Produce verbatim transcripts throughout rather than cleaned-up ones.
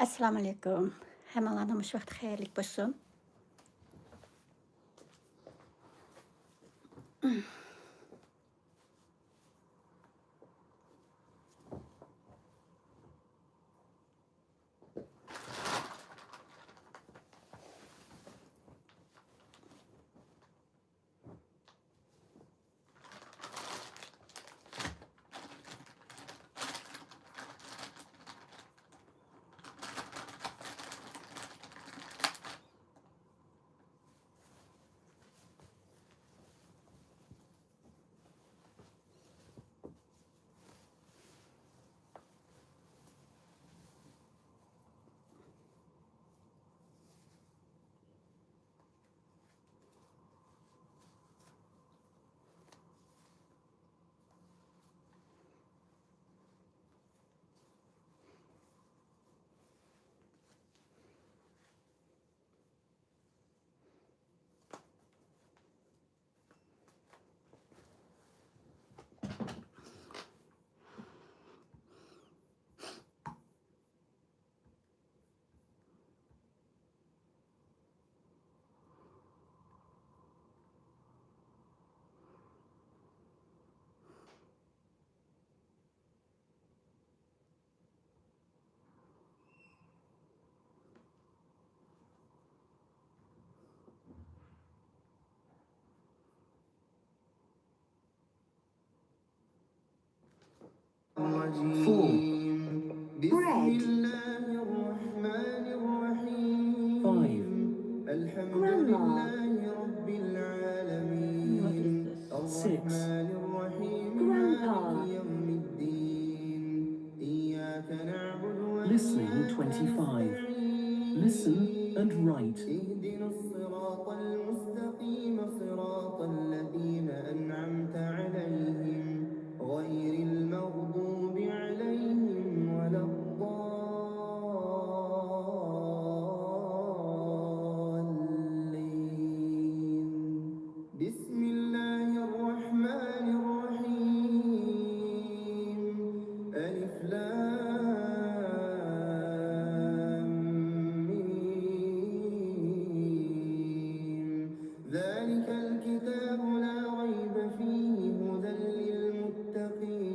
ئەسسالامۇئەلەيكۇم. ھەممىڭلارنىڭ مۇشۇ ۋاقتى خەيرلىك بولسۇن. Four. Bread. Five. Grandma. What is this? Six. Grandpa. Listening twenty-five. Listen and write. اهدنا الصراط المستقيم صراط الذين أنعمت عليهم غير المغضوب عليهم ولا الضالين. بسم الله الرحمن الرحيم. ألف لام ميم. ذلك الكتاب لا ريب فيه هدى للمتقين.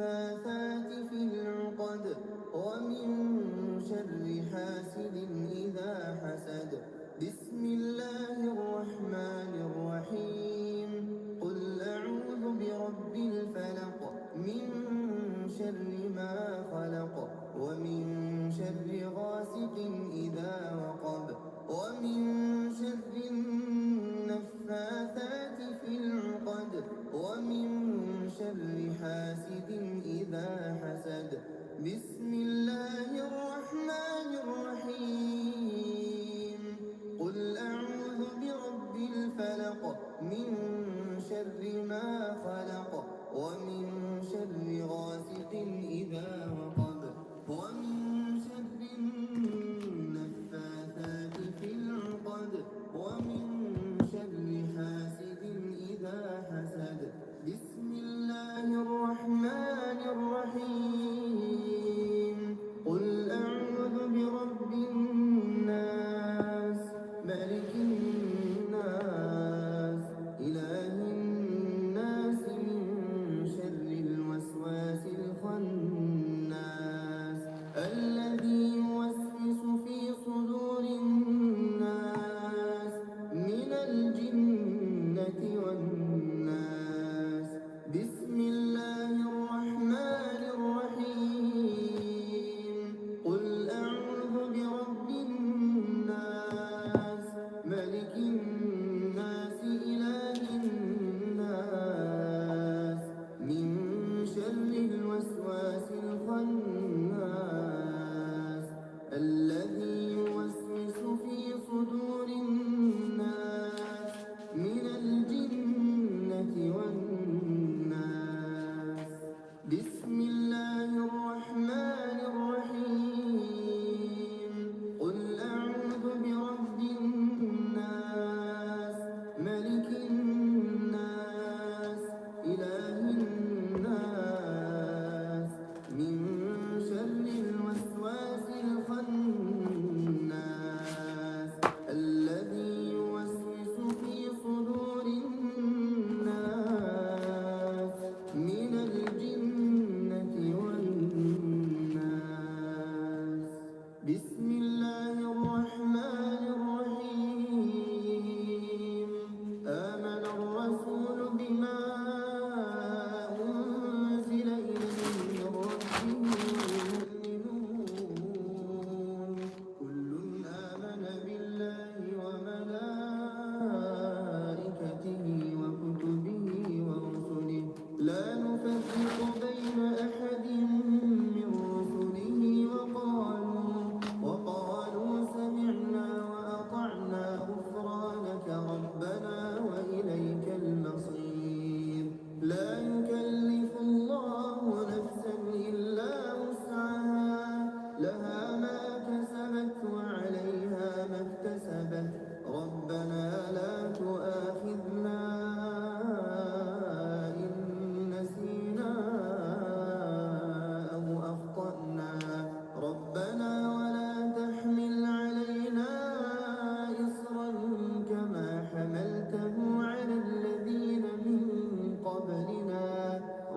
النفاثات في العقد، ومن شر حاسد إذا حسد. بسم الله الرحمن الرحيم. قل أعوذ برب الفلق، من شر ما خلق، ومن شر غاسق إذا وقب، ومن شر النفاثات في العقد، ومن شر حاسد إذا حسد. بسم الله الرحمن الرحيم. قل أعوذ برب الفلق، من شر ما خلق، ومن شر غاسق إذا وقب، ومن شر النفاثات في العقد، ومن شر حاسد إذا حسد. بسم الله الرحمن الرحيم. قل أعوذ برب الناس، ملك الناس، إله الناس، من شر الوسواس الخناس، الذي يوسوس في صدور الناس، من الجنة والناس. بسم الله الرحمن الرحيم. قل أعوذ برب الناس، ملك الناس، إله الناس، من شر الوسواس الخناس، الذي يوسوس في صدور الناس، من الجنة والناس. بسم الله الرحمن الرحيم. قل أعوذ برب الناس، ملك الناس، إله الناس، من شر الوسواس الخناس، الذي يوسوس في صدور الناس، من الجنة والناس. بسم الله الرحمن الرحيم. آمن الرسول بما أنزل إليه من ربه والمؤمنون. كل آمن بالله وملائكته وكتبه ورسله لا نفرق بين أحد من رسله وقالوا، وقالوا سمعنا وأطعنا غفرانك ربنا وإليك المصير. لا يكلف الله نفسا إلا وسعها، لها ما كسبت وعليها ما اكتسبت. ربنا لا تؤاخذنا إن نسينا أو أخطأنا. ربنا ولا تحمل علينا إصرا كما حملته على الذين من قبلنا.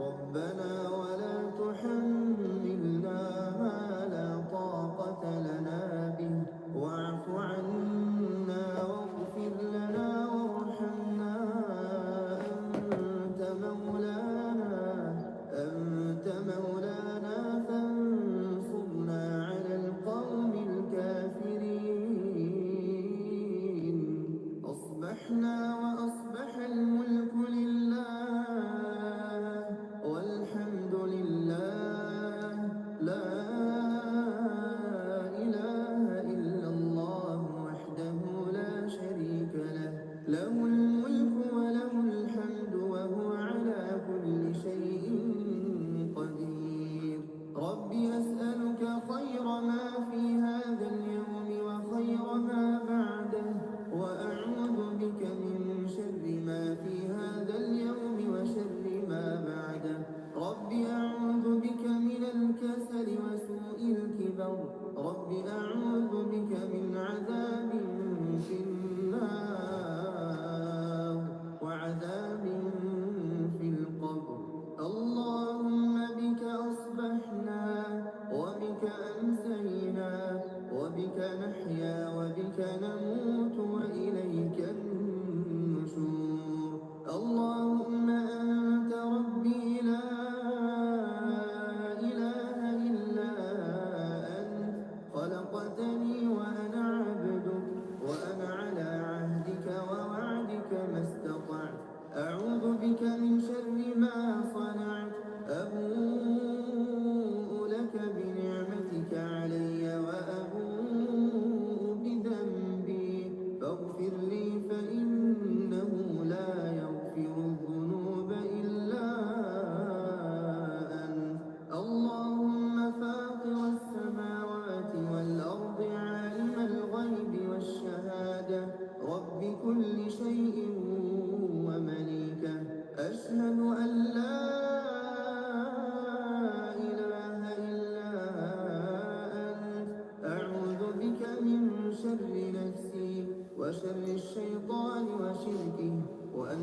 ربنا ولا تحملنا ما لا طاقة لنا به. واعف عنا واغفر لنا وارحمنا، أنت مولانا، أنت مولانا فانصرنا على القوم الكافرين. أصبحنا وأصبح الملك لله والحمد لله، لا إله إلا الله وحده لا شريك له، له الملك وله الحمد وهو على كل شيء قدير. رب أسألك خير ما في هذا اليوم وخير ما بعده، وأعوذ بك من شر ما في هذا اليوم وشر ما بعده. رب أعوذ بك من الكسل وسوء الكبر. رب أعوذ بك من عذاب في النار وعذاب في القبر. اللهم بك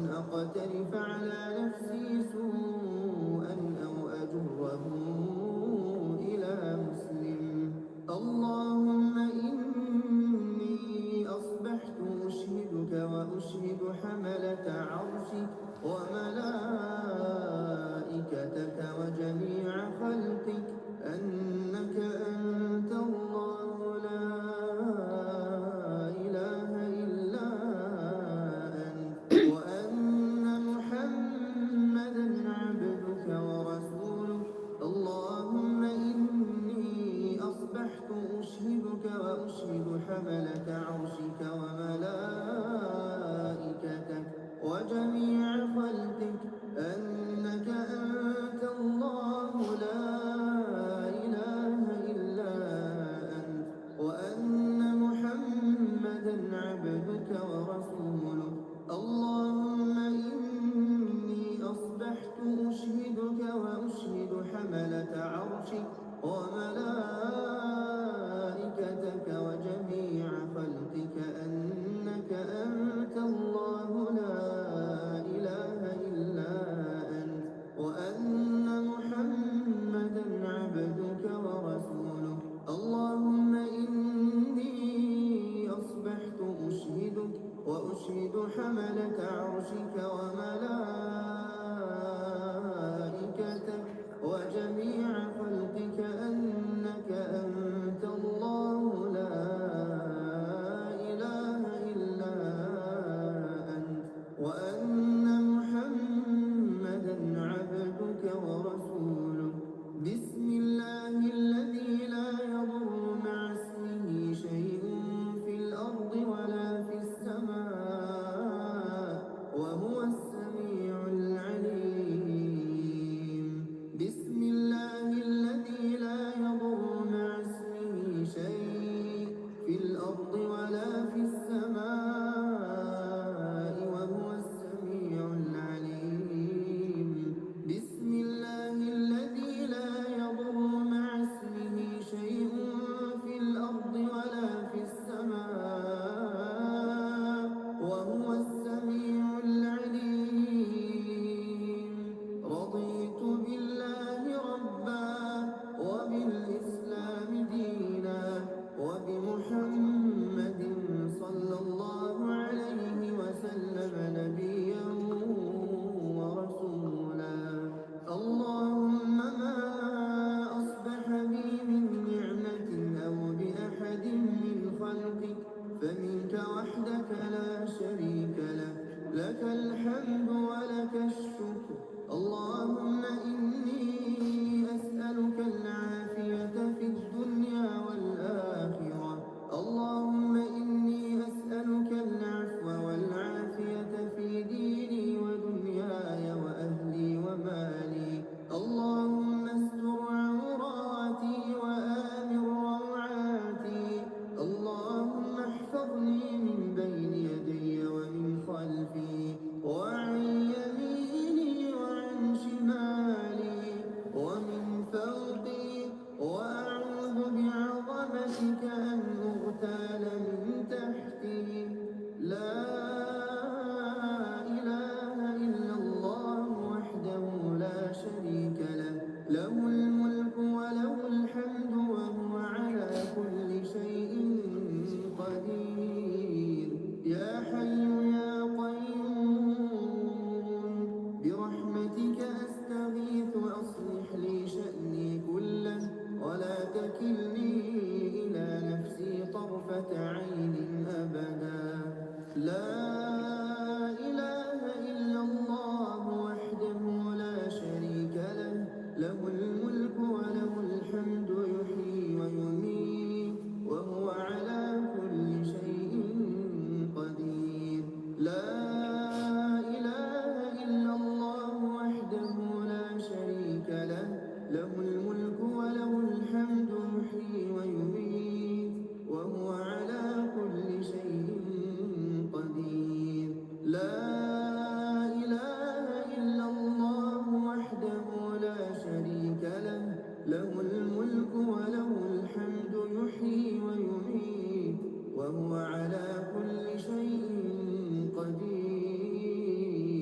أقترف على نفسي سوءا أو أجره إلى مسلم. اللهم إني أصبحت أشهدك وأشهد حملة عرشك وملائكتك وجميع خلقك أنك أنت الله لا إله إلا أنت، وأن محمدا عبدك ورسولك. اللهم إني أصبحت أشهدك وأشهد حملة عرشك وملائكتك وجميع خلقك أنك أنت الله لا إله إلا أنت، وأن محمدا عبدك ورسولك. اللهم إني أصبحت أشهدك وأشهد حملة عرشك وملائكتك وجميع خلقك أنك أنت الله لا إله إلا أنت، وأن محمدا عبدك ورسولك. اللهم إني أصبحت أشهدك وأشهد حملة عرشك وملائكتك وجميع خلقك أنك أنت الله لا إله إلا أنت، وأن محمدا عبدك ورسولك. بسم الله الذي لا يضر مع اسمه شيء في الأرض ولا في السماء وهو السميع العليم. بسم الله الذي لا يضر مع اسمه شيء في الأرض ولا في السماء وهو السميع العليم. بسم الله الذي لا يضر مع اسمه شيء في الأرض ولا في السماء وهو السميع العليم. رضيت بالله ربا وبالإسلام دينا وبمحمد صلى الله عليه وسلم نبيا ورسولا. اللهم ما أصبح بي من نعمة أو بأحد من خلقك فمنك وحدك لا شريك لك، لك الحمد ولك الشكر. اللهم إني أسألك العافية في الدنيا والآخرة. اللهم إني أسألك العفو والعافية في ديني ودنياي وأهلي ومالي. اللهم استر عوراتي وآمن روعاتي. اللهم احفظني من بين يدي ومن خلفي وعن يميني وعن شمالي ومن فوقي، وأعوذ بعظمتك أن أغتال من تحتي. لا إله إلا الله وحده لا شريك له، له الملك وله الحمد وهو على كل شيء قدير. يا حي يا قيوم، برحمتك أستغيث، أصلح لي شأني كله ولا تكلني إلى نفسي طرفة عين أبدا. لا إله إلا الله وحده لا شريك له، له الملك وله الحمد يحيي ويميت وهو على كل شيء قدير. لا إله إلا الله وحده لا شريك له، له الملك وله الحمد يحيي ويميت وهو على كل شيء قدير. لا إله إلا الله وحده لا شريك له، له الملك وله الحمد يحيي ويميت وهو على كل شيء قدير.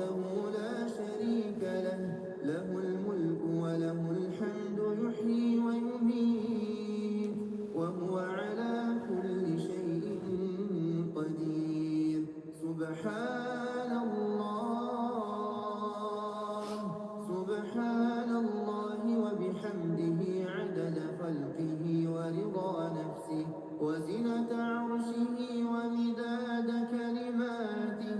وحده لا شريك له، له الملك وله الحمد يحيي ويميت وهو على كل شيء قدير. سبحان الله، سبحان الله وبحمده عدد خلقه ورضا نفسه وزنة عرشه ومداد كلماته.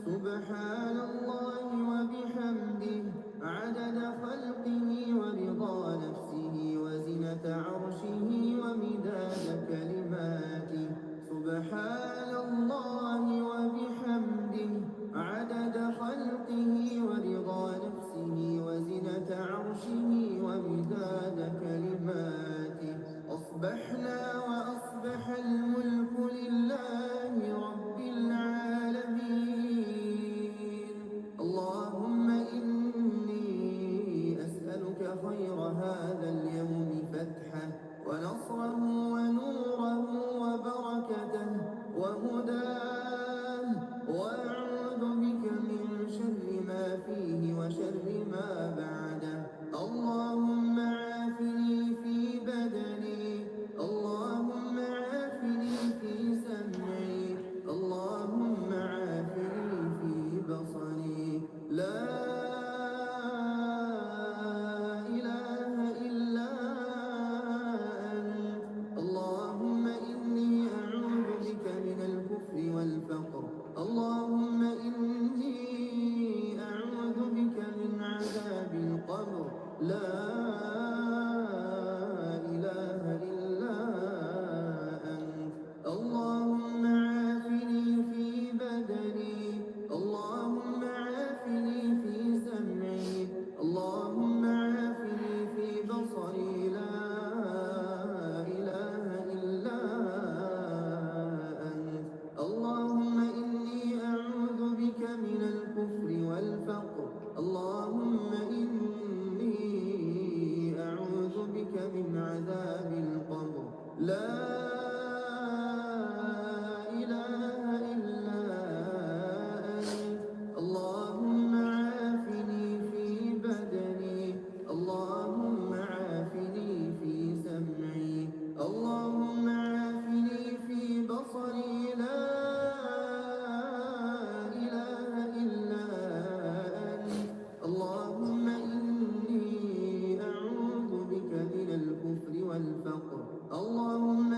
سبحان الله وبحمده عدد خلقه ورضا نفسه وزنة عرشه ومداد كلماته. سبحان الله وبحمده عدد خلقه ورضا نفسه وزنة عرشه ومداد كلماته. أصبحنا وأصبح الملك لله رب العالمين. اللهم إني أسألك خير هذا اليوم فتحه ونصره ونوره وبركته وهداه، وأعوذ بك من شر ما فيه وشر ما بعده. اللهم عافني في بدني، اللهم عافني في سمعي، اللهم عافني في بصري. لا إله إلا أنت. اللهم إني أعوذ بك من الكفر والفقر. اللهم إني أعوذ بك من عذاب القبر. لا إله إلا أنت. اللهم عافني في بدني، اللهم عافني في سمعي، اللهم عافني في بصري. لا إله إلا أنت. اللهم إني أعوذ بك من الكفر والفقر. اللهم إني أعوذ بك من عذاب القبر. لا إله إلا أنت. اللهم عافني في بدني. اللهم عافني في سمعي. اللهم عافني في بصري. لا إله إلا أنت. اللهم إني أعوذ بك من الكفر والفقر. اللهم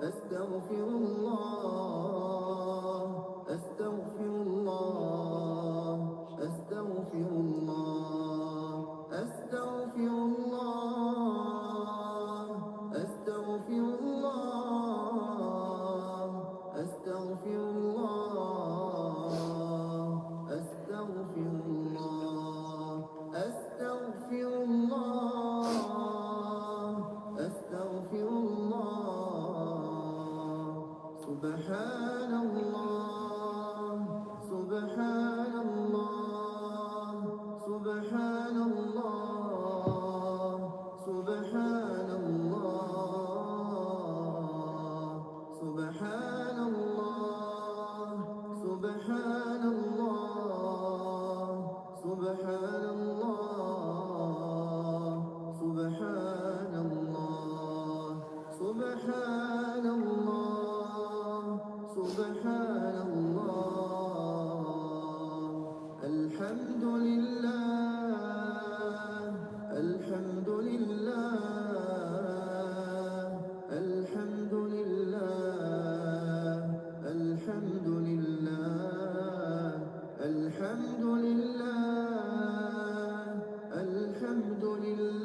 أستغفر الله، أستغفر الله، أستغفر الله، أستغفر الله، أستغفر الله، أستغفر الله، أستغفر الله. أستغفر الله، أستغفر الله. سبحان الله، سبحان الله، سبحان الله، سبحان الله. سبحان الله، سبحان الله، سبحان الله، سبحان الله، سبحان الله، سبحان الله. الحمد لله، الحمد لله، الحمد لله، الحمد لله، الحمد لله، الحمد لله،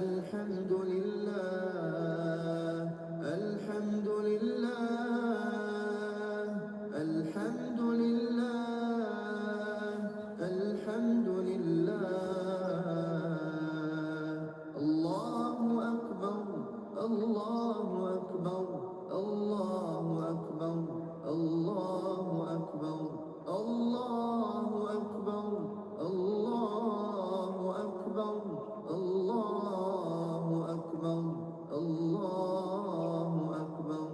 الحمد لله، الحمد لله، الحمد لله، الحمد لله. الله أكبر، الله أكبر، الله أكبر، الله أكبر، الله أكبر، الله أكبر، الله أكبر، الله أكبر،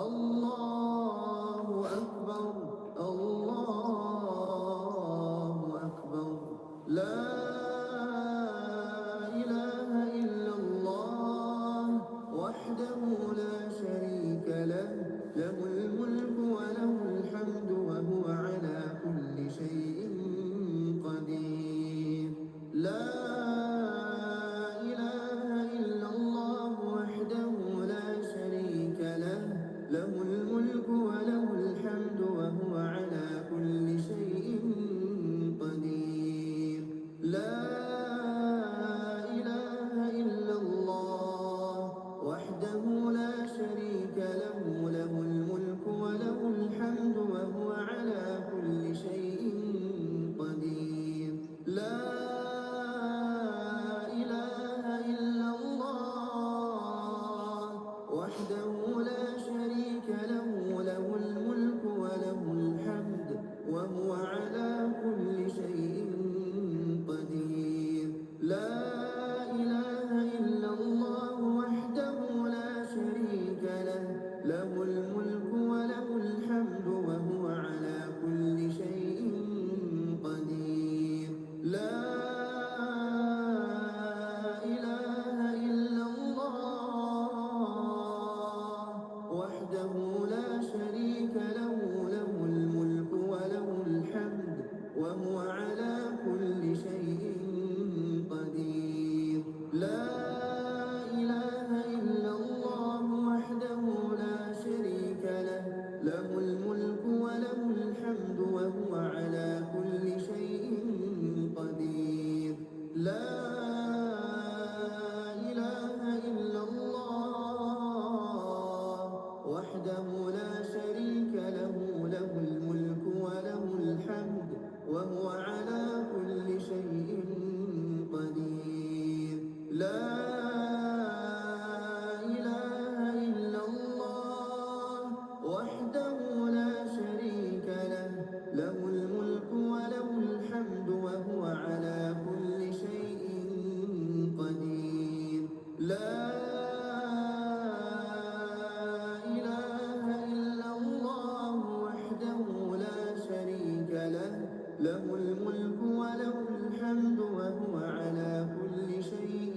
الله أكبر، الله أكبر. لا إله إلا الله وحده لا شريك له، له الملك وله الحمد وهو على كل شيء قدير. لا إله إلا الله وحده لا شريك له، له الملك وله الحمد وهو على كل شيء قدير. لا إله إلا الله وحده لا شريك له، له الملك وله الحمد وهو على كل شيء قدير. لا إله إلا الله وحده لا شريك له، له الملك وله الحمد وهو على كل شيء قدير. لا إله إلا الله وحده لا شريك له، له الملك وله الحمد وهو على كل شيء قدير. لا إله إلا الله وحده لا شريك له، له الملك وله الحمد وهو على كل شيء قدير. لا إله إلا الله وحده لا شريك له، له الملك وله الحمد وهو على كل شيء قدير. لا إله إلا الله وحده لا شريك له، له الملك وله الحمد وهو على كل شيء قدير. لا إله إلا الله وحده لا شريك له، له الملك وله الحمد وهو على كل شيء قدير. لا إله إلا الله وحده لا شريك له، له الملك وله الحمد وهو على كل شيء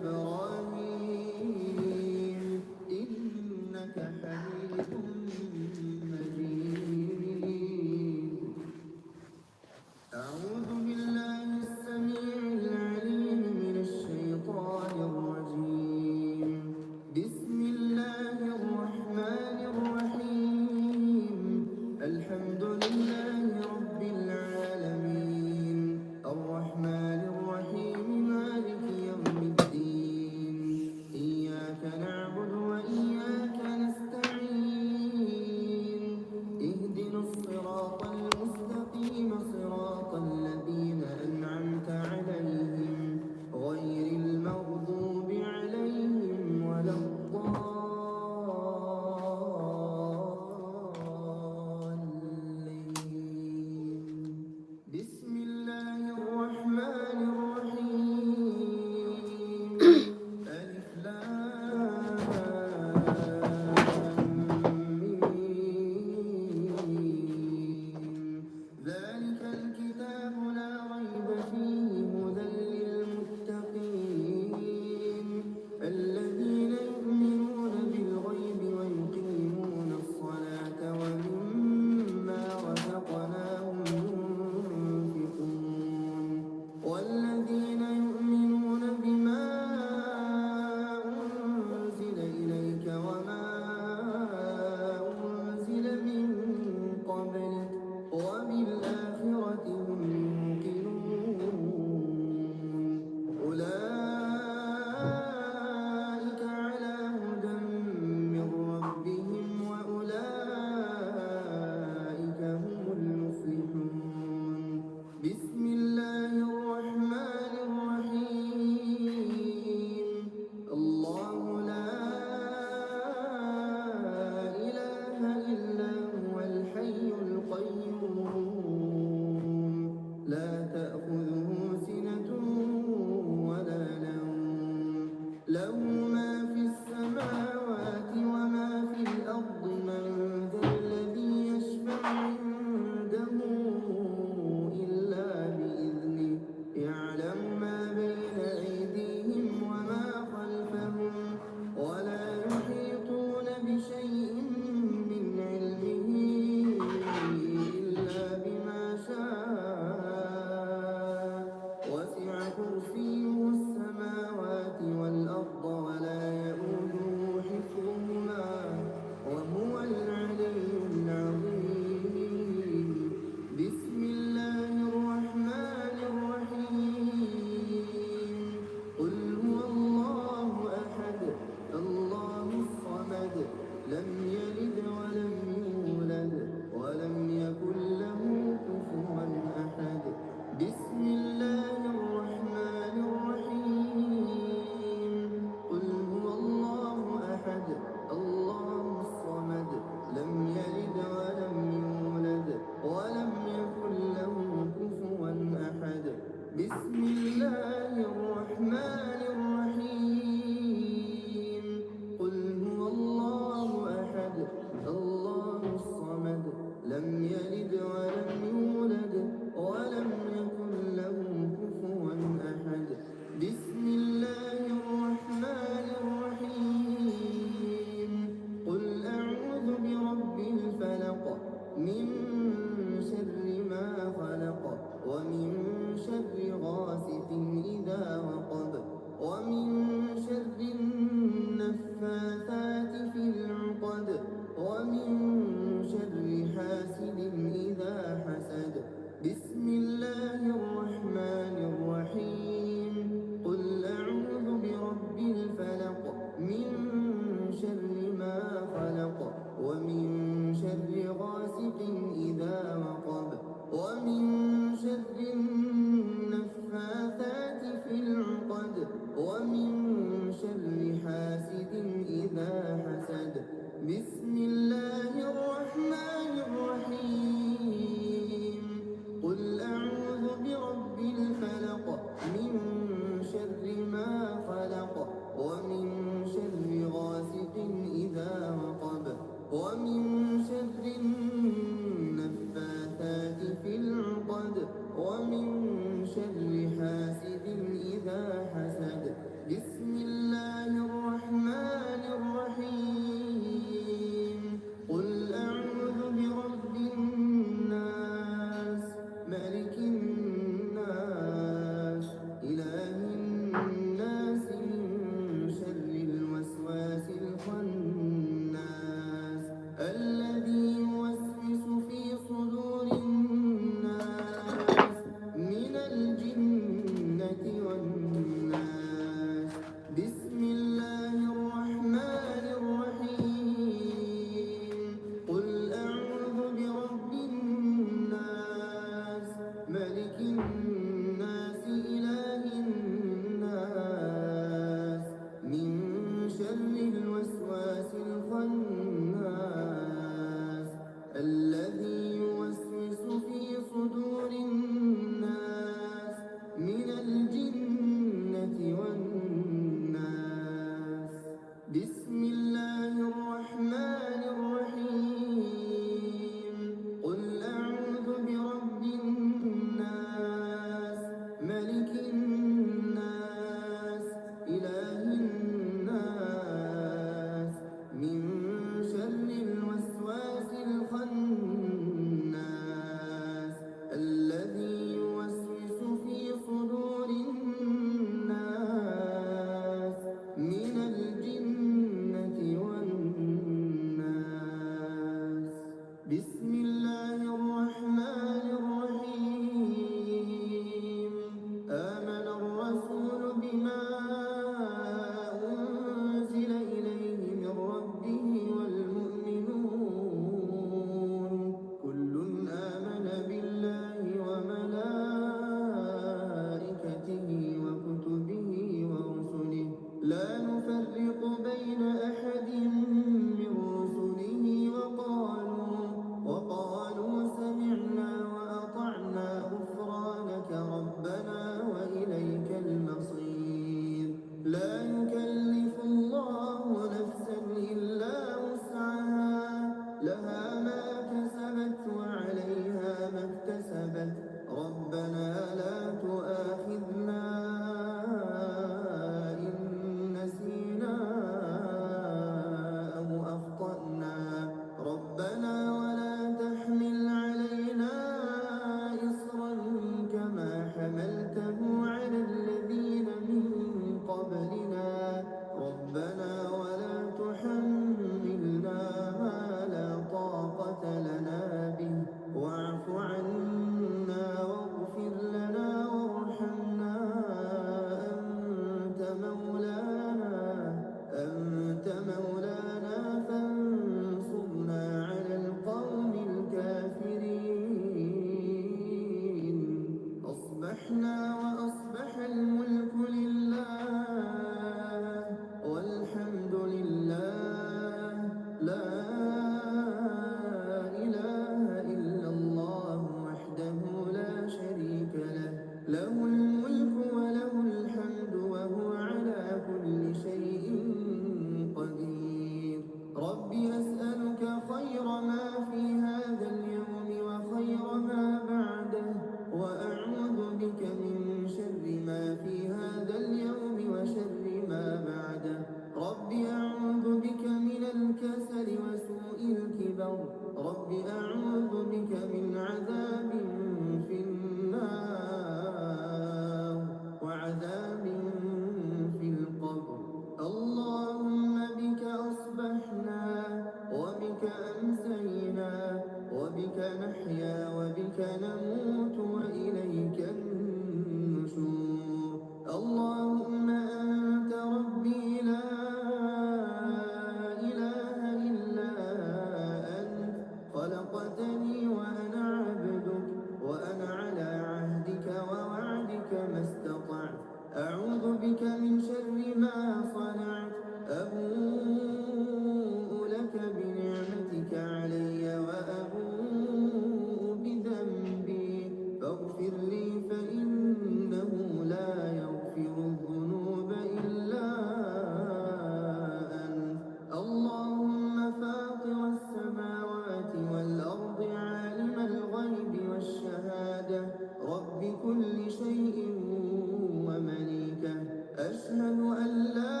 أن لا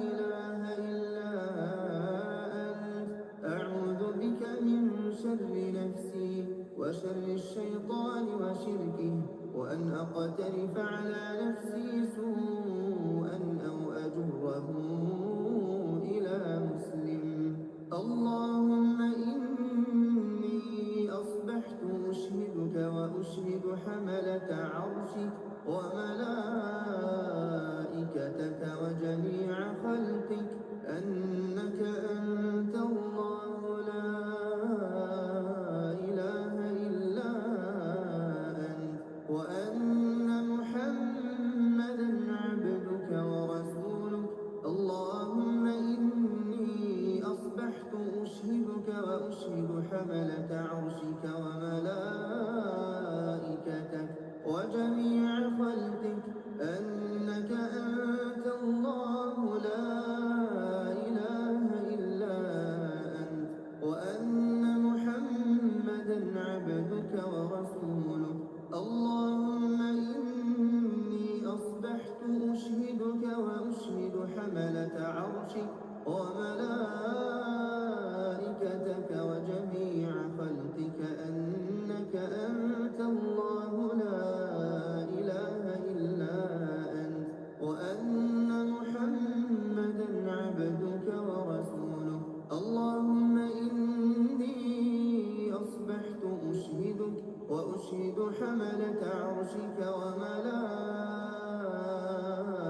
إله إلا أنت، أعوذ بك من شر نفسي وشر الشيطان وشركه، وأن أقترف على نفسي سوءا أو أجره إلى مسلم. اللهم إني أصبحت أشهدك وأشهد حملة عرشك وملائكتك وجميع خلقك أنك أنت الله لا إله إلا أنت، وأن محمدا عبدك ورسولك. اللهم إني أصبحت أشهدك وأشهد حملة عرشك وملائكتك وجميع خلقك أنك أنت الله لا إله إلا أنت، وأن محمدا عبدك ورسولك. اللهم إني أصبحت أشهدك وأشهد حملة عرشك وملائكتك وجميع خلقك أنك أنت الله لا إله إلا أنت، وأن محمدا عبدك ورسولك. اللهم إني أصبحت أشهدك وأشهد حملة عرشك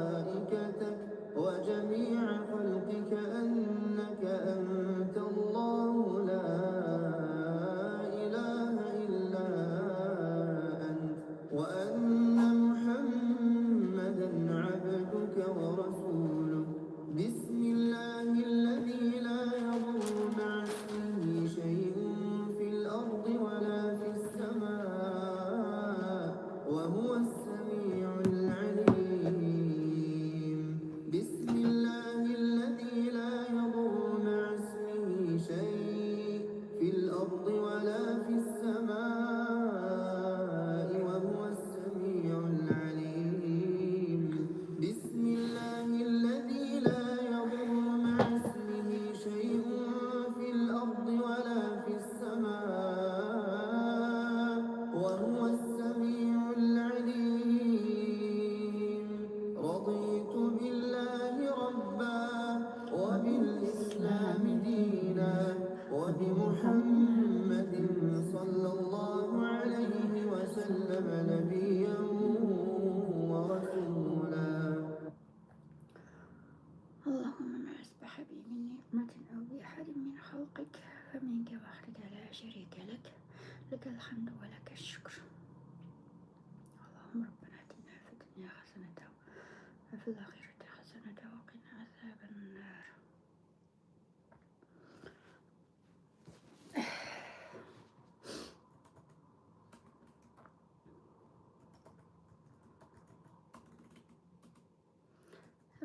وملائكتك وجميع خلقك أنك أنت الله لا إله إلا أنت، وأن محمدا عبدك ورسولك. بسم الله الذي لا يضر مع اسمه شيء في الأرض ولا في السماء وهو السميع العليم. بسم الله الذي لا يضر مع اسمه شيء في الأرض ولا في السماء وهو السميع العليم. بسم الله الذي لا يضر مع اسمه شيء في الأرض ولا في السماء وهو السميع العليم. رضيت بالله ربا وبالإسلام دينا وبمحمد صلى الله عليه وسلم نبيا ورسولا. اللهم ما أصبح بي من نعمة أو بأحد من خلقك فمنك وحدك لا شريك لك، لك الحمد ولك الشكر. اللهم ربنا آتنا في الدنيا حسنة وفي الآخرة حسنة وقنا عذاب النار.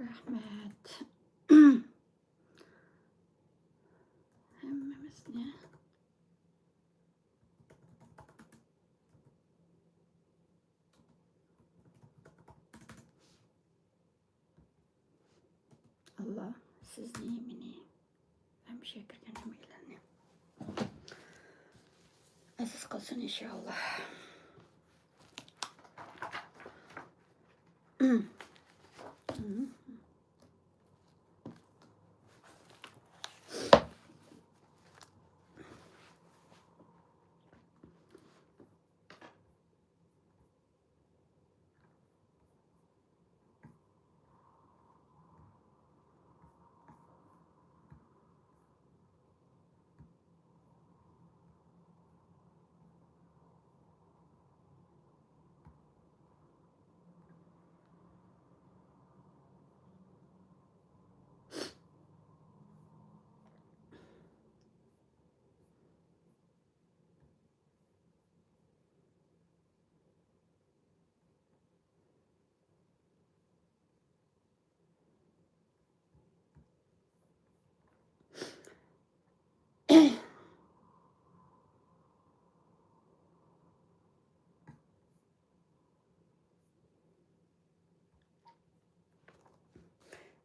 رەھمەت. ھەممىمىزنى. ئاللا سىزنى، مېنى ھەم شۇ يەرگە كىرگەن ھەممەيلەننى ئەزىز قىلسۇن، ئىنشائاللا.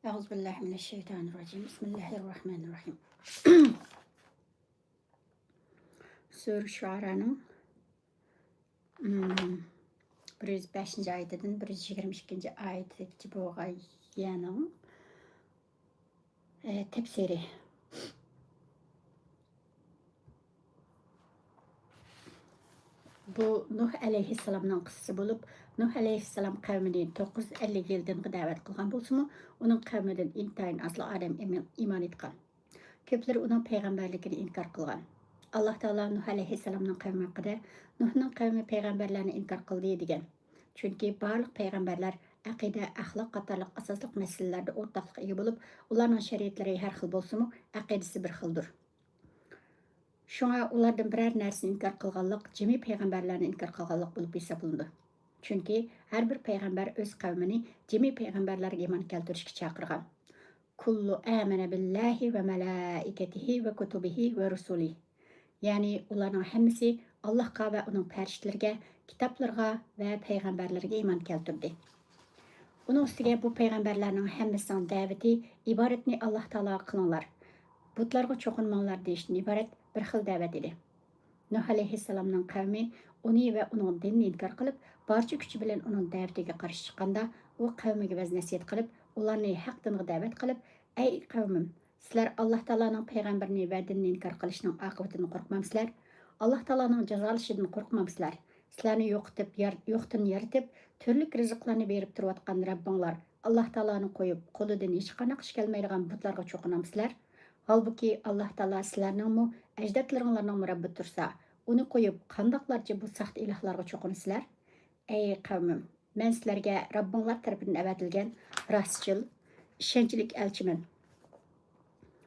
أعوذ بالله من الشيطان الرجيم. بسم الله الرحمن الرحيم. سۈرە شۇئارانىڭ، ئىم، بىر يۈز بەشىنچى ئايىتىدىن بىر يۈز يىگىرمە ئىككىنچى ئايىتىگىچە بولغان يەرنىڭ، ئە، تەپسىرى. بۇ نۇھ ئەلەيھىسسالامنىڭ قىسسىسى بولۇپ، نۇھ ئەلەيھىسسالام قەۋمىنى توققۇز يۈز ئەللىك يىل دىنغا دەۋەت قىلغان بولسىمۇ، ئۇنىڭ قەۋمىدىن ئىنتايىن ئازلا ئادەم ئىم-، ئىمان ئېيتقان. كۆپلىرى ئۇنىڭ پەيغەمبەرلىكىنى ئىنكار قىلغان. ئاللا تائالا نۇھ ئەلەيھىسسالامنىڭ قەۋمى ھەققىدە، نۇھنىڭ قەۋمى پەيغەمبەرلەرنى ئىنكار قىلدى، دېگەن. چۈنكى بارلىق پەيغەمبەرلەر ئەقىدە، ئەخلاق قاتارلىق ئاساسلىق مەسىلىلەردە ئورتاقلىققا ئىگە بولۇپ، ئۇلارنىڭ شەرىئەتلىرى ھەر خىل بولسىمۇ، ئەقىدىسى بىر خىلدۇر. شۇڭا ئۇلاردىن بىرەر نەرسىنى ئىنكار قىلغانلىق جىمى پەيغەمبەرلەرنى ئىنكار قىلغانلىق بولۇپ ھېسابلىنىدۇ. چۈنكى ھەر بىر پەيغەمبەر ئۆز قەۋمىنى جىمى پەيغەمبەرلەرگە ئىمان كەلتۈرۈشكە چاقىرغان. كۇللۇ ئامەنە بىللاھى ۋە مەلائىكەتىھى ۋە كۇتۇبىھى ۋە رۇسۇلىھ. يەنى ئۇلارنىڭ ھەممىسى ئاللاھقا ۋە ئۇنىڭ پەرىشتىلىرىگە، كىتابلىرىغا ۋە پەيغەمبەرلىرىگە ئىمان كەلتۈردى. ئۇنىڭ ئۈستىگە بۇ پەيغەمبەرلەرنىڭ ھەممىسىنىڭ دەۋىتى ئىبادەتنى ئاللاھ تائالاغا قىلىڭلار، بۇتلارغا چوقۇنماڭلار دېيىشتىن ئىبارەت بىر خىل دەۋەت ئىدى. نۇھ ئەلەيھىسسالامنىڭ قەۋمى ئۇنى ۋە ئۇنىڭ دىنىنى ئىنكار قىلىپ، بارچە كۈچى بىلەن ئۇنىڭ دەۋىتىگە قارشى چىققاندا، ئۇ قەۋمىگە ۋەز-نەسىھەت قىلىپ، ئۇلارنى ھەق دىنغا دەۋەت قىلىپ، ئەي قەۋمىم، سىلەر ئاللاھ تائالانىڭ پەيغەمبىرىنى ۋە دىنىنى ئىنكار قىلىشنىڭ ئاقىۋىتىدىن قورقمامسىلەر؟ ئاللاھ تائالانىڭ جازالىشىدىن قورقمامسىلەر؟ سىلەرنى يوقىتىپ، يار-، يوقتىن يارىتىپ، تۈرلۈك رىزىقلارنى بېرىپ تۇرۇۋاتقان رەببىڭلار ئاللاھ تائالانى قويۇپ، قولىدىن ھېچقانداق ئىش كەلمەيدىغان بۇتلارغا چوقۇنامسىلەر؟ ھالبۇكى، ئاللاھ تائالا سىلەرنىڭمۇ، ئەجدادلىرىڭلارنىڭمۇ رەببى تۇرسا، ئۇنى قويۇپ، قانداقلارچە بۇ ساختا ئىلاھلارغا چوقۇنىسىلەر؟ ئەي قەۋمىم، مەن سىلەرگە رەببىڭلار تەرىپىدىن ئەۋەتىلگەن راستچىل، ئىشەنچلىك ئەلچىمەن.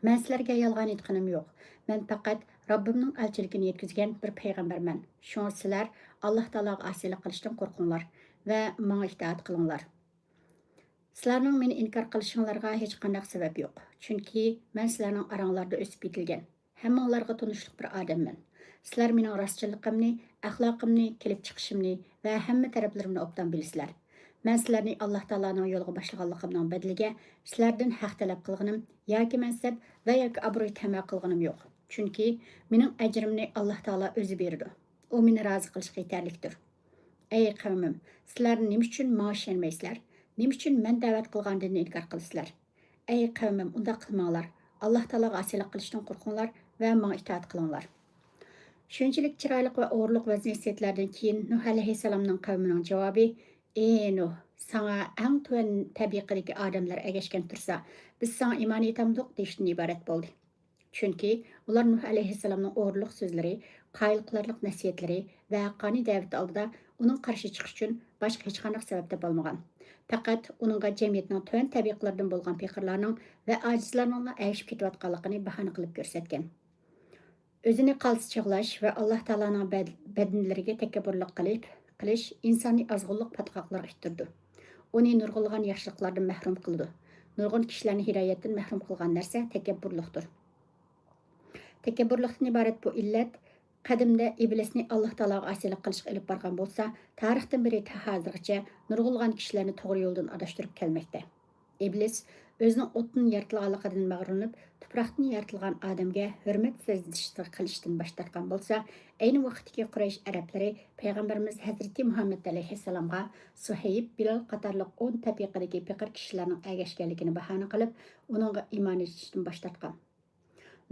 مەن سىلەرگە يالغان ئېيتقىنىم يوق. مەن پەقەت رەببىمنىڭ ئەلچىلىكىنى يەتكۈزگەن بىر پەيغەمبەرمەن. شۇڭا سىلەر ئاللاھ تائالاغا ئاسىيلىق قىلىشتىن قورقۇڭلار ۋە ماڭا ئىتائەت قىلىڭلار. سىلەرنىڭ مېنى ئىنكار قىلىشىڭلارغا ھېچقانداق سەۋەب يوق، چۈنكى مەن سىلەرنىڭ ئاراڭلاردا ئۆسۈپ يېتىلگەن، ھەممىڭلارغا تونۇشلۇق بىر ئادەممەن. سىلەر مېنىڭ راستچىللىقىمنى، ئەخلاقىمنى، كېلىپ چىقىشىمنى ۋە ھەممە تەرەپلىرىمنى ئوبدان بىلىسىلەر. مەن سىلەرنى ئاللاھ تائالانىڭ يولىغا باشلىغانلىقىمنىڭ بەدىلىگە سىلەردىن ھەق تەلەپ قىلغىنىم ياكى مەنسەپ ۋە ياكى ئابرۇي تەمە قىلغىنىم يوق. چۈنكى مېنىڭ ئەجرىمنى ئاللاھ تائالا ئۆزى بېرىدۇ. ئۇ مېنى رازى قىلىشقا يېتەرلىكتۇر. ئەي قەۋمىم، سىلەر نېمە ئۈچۈن ماڭا ئىشەنمەيسىلەر؟ نېمە ئۈچۈن مەن دەۋەت قىلغان دىننى ئىنكار قىلىسىلەر؟ ئەي قەۋمىم، ئۇنداق قىلماڭلار. ئاللاھ تائالاغا ئاسىيلىق قىلىشتىن قورقۇڭلار ۋە ماڭا ئىتائەت قىلىڭلار. شۇنچىلىك چىرايلىق ۋە ئورۇنلۇق ۋەز-نەسىھەتلەردىن كېيىن نۇھ ئەلەيھىسسالامنىڭ قەۋمىنىڭ جاۋابى، ئى نۇھ، ساڭا ئەڭ تۆۋەن تەبىقىدىكى ئادەملەر ئەگەشكەن تۇرسا، بىز ساڭا ئىمان ئېيتامدۇق دېيىشتىن ئىبارەت بولدى. چۈنكى ئۇلار نۇھ ئەلەيھىسسالامنىڭ ئورۇنلۇق سۆزلىرى، قايىل قىلارلىق نەسىھەتلىرى ۋە ھەققانىي دەۋىتى ئالدىدا ئۇنىڭ قارشى چىقىشى ئۈچۈن باشقا ھېچقانداق سەۋەب تاپالمىغان. پەقەت ئۇنىڭغا جەمئىيەتنىڭ تۆۋەن تەبىقىلىرىدىن بولغان پېقىرلارنىڭ ۋە ئاجىزلارنىڭلا ئەگىشىپ كېتىۋاتقانلىقىنى باھانە قىلىپ كۆرسەتكەن. ئۆزىنى قالتىس چاغلاش ۋە ئاللاھ تائالانىڭ بەد-، بەندىلىرىگە تەكەببۇرلۇق قىلىپ، قىلىش ئىنساننى ئازغۇنلۇق پاتقاقلىرىغا ئىتتىرىدۇ. ئۇنى نۇرغۇنلىغان ياخشىلىقلاردىن مەھرۇم قىلىدۇ. نۇرغۇن كىشىلەرنى ھىدايەتتىن مەھرۇم قىلغان نەرسە تەكەببۇرلۇقتۇر. تەكەببۇرلۇقتىن ئىبارەت بۇ ئىللەت قەدىمدە ئىبلىسنى ئاللاھ تائالاغا ئاسىيلىق قىلىشقا ئېلىپ بارغان بولسا، تارىختىن بېرى تا ھازىرغىچە نۇرغۇنلىغان كىشىلەرنى توغرا يولدىن ئاداشتۇرۇپ كەلمەكتە. ئىبلىس ئۆزىنىڭ ئوتتىن يارىتىلغانلىقىدىن مەغرۇرلىنىپ، تۇپراقتىن يارىتىلغان ئادەمگە ھۆرمەت سەجدىسى قىلىشتىن باش تارتقان بولسا، ئەينى ۋاقىتتىكى قۇرەيش ئەرەبلىرى پەيغەمبىرىمىز ھەزرىتى مۇھەممەد ئەلەيھىسسالامغا سۇھەيب، بىلال قاتارلىق ئون تەبىقىدىكى پېقىر كىشىلەرنىڭ ئەگەشكەنلىكىنى باھانە قىلىپ، ئۇنىڭغا ئىمان ئېيتىشتىن باش تارتقان.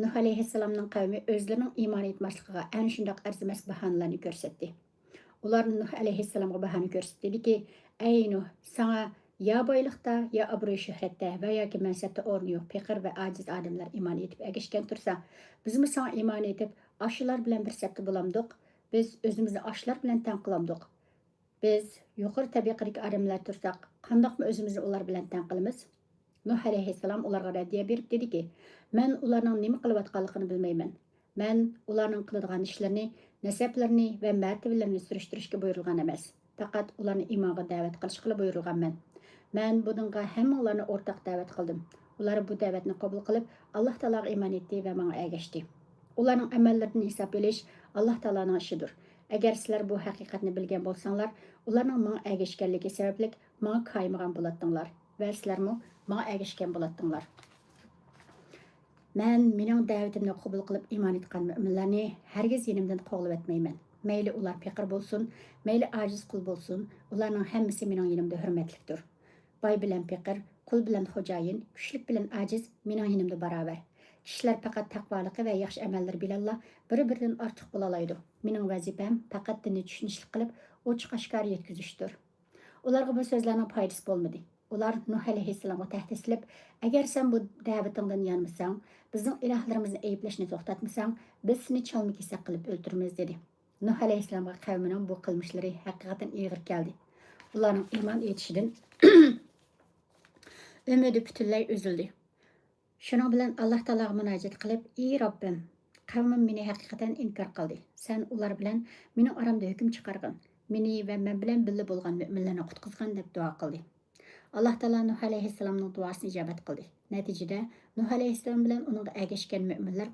نۇھ ئەلەيھىسسالامنىڭ قەۋمى ئۆزلىرىنىڭ ئىمان ئېيتماسلىقىغا ئەنە شۇنداق ئەرزىمەس باھانىلەرنى كۆرسەتتى. ئۇلار نۇھ ئەلەيھىسسالامغا باھانە كۆرسىتىپ دېدىكى، ئەي نۇھ، ساڭا يا بايلىقتا، يا ئابرۇي-شۆھرەتتە ۋە ياكى مەنسەپتە ئورنى يوق پېقىر ۋە ئاجىز ئادەملەر ئىمان ئېيتىپ ئەگەشكەن تۇرسا، بىزمۇ ساڭا ئىمان ئېيتىپ، ئاشۇلار بىلەن بىر سەپتە بولامدۇق؟ بىز ئۆزىمىزنى ئاشۇلار بىلەن تەڭ قىلامدۇق؟ بىز يۇقىرى تەبىقىدىكى ئادەملەر تۇرساق، قانداقمۇ ئۆزىمىزنى ئۇلار بىلەن تەڭ قىلىمىز؟ نۇھ ئەلەيھىسسالام ئۇلارغا رەددىيە بېرىپ دېدىكى، مەن ئۇلارنىڭ نېمە قىلىۋاتقانلىقىنى بىلمەيمەن. مەن ئۇلارنىڭ قىلىدىغان ئىشلىرىنى، نەسەبلىرىنى ۋە مەرتىۋىلىرىنى سۈرۈشتۈرۈشكە بۇيرۇلغان ئەمەس. پەقەت ئۇلارنى ئىمانغا دەۋەت قىلىشقىلا بۇيرۇلغانمەن. مەن بۇنىڭغا ھەممىڭلارنى ئورتاق دەۋەت قىلدىم. ئۇلار بۇ دەۋەتنى قوبۇل قىلىپ، ئاللاھ تائالاغا ئىمان ئېيتتى ۋە ماڭا ئەگەشتى. ئۇلارنىڭ ئەمەللىرىدىن ھېساب ئېلىش ئاللاھ تائالانىڭ ئىشىدۇر. ئەگەر سىلەر بۇ ھەقىقەتنى بىلگەن بولساڭلار، ئۇلارنىڭ ماڭا ئەگەشكەنلىكى سەۋەبلىك ماڭا كايىمىغان بولاتتىڭلار. ۋە سىلەرمۇ ماڭا ئەگەشكەن بولاتتىڭلار. مەن مېنىڭ دەۋىتىمنى قوبۇل قىلىپ ئىمان ئېيتقان مۆمىنلەرنى ھەرگىز يېنىمدىن قوغلىۋەتمەيمەن. مەيلى ئۇلار پېقىر بولسۇن، مەيلى ئاجىز قۇل بولسۇن، ئۇلارنىڭ ھەممىسى مېنىڭ يېنىمدا ھۆرمەتلىكتۇر. باي بىلەن پېقىر، قۇل بىلەن خوجايىن، كۈچلۈك بىلەن ئاجىز مېنىڭ يېنىمدا باراۋەر. كىشىلەر پەقەت تەقۋالىقى ۋە ياخشى ئەمەللىرى بىلەنلا بىر-بىرىدىن ئارتۇق بولالايدۇ. مېنىڭ ۋەزىپەم پەقەت دىننى چۈشىنىشلىك قىلىپ، ئوچۇق-ئاشكارا يەتكۈزۈشتۇر. ئۇلارغا بۇ سۆزلەرنىڭ پايدىسى بولمىدى. ئۇلار نۇھ ئەلەيھىسسالامغا تەھدىت سېلىپ، «ئەگەر سەن بۇ دەۋىتىڭدىن يانمىساڭ، بىزنىڭ ئىلاھلىرىمىزنى ئەيىبلەشنى توختاتمىساڭ، بىز سېنى چالما-كېسەك قىلىپ ئۆلتۈرىمىز» دېدى. نۇھ ئەلەيھىسسالامغا قەۋمىنىڭ بۇ قىلمىشلىرى ھەقىقەتەن ئېغىر كەلدى. ئۇلارنىڭ ئىمان ئېيتىشىدىن ئۈمىدى پۈتۈنلەي ئۈزۈلدى. شۇنىڭ بىلەن ئاللاھ تائالاغا مۇناجات قىلىپ، «ئى رەببىم، قەۋمىم مېنى ھەقىقەتەن ئىنكار قىلدى. سەن ئۇلار بىلەن مېنىڭ ئارامدا ھۆكۈم چىقارغىن، مېنى ۋە مەن بىلەن بىللە بولغان مۆمىنلەرنى قۇتقۇزغىن» دەپ دۇئا قىلدى. ئاللاھ تائالا نۇھ ئەلەيھىسسالامنىڭ دۇئاسىنى ئىجابەت قىلدى. نەتىجىدە نۇھ ئەلەيھىسسالام بىلەن ئۇنىڭغا ئەگەشكەن مۆمىنلەر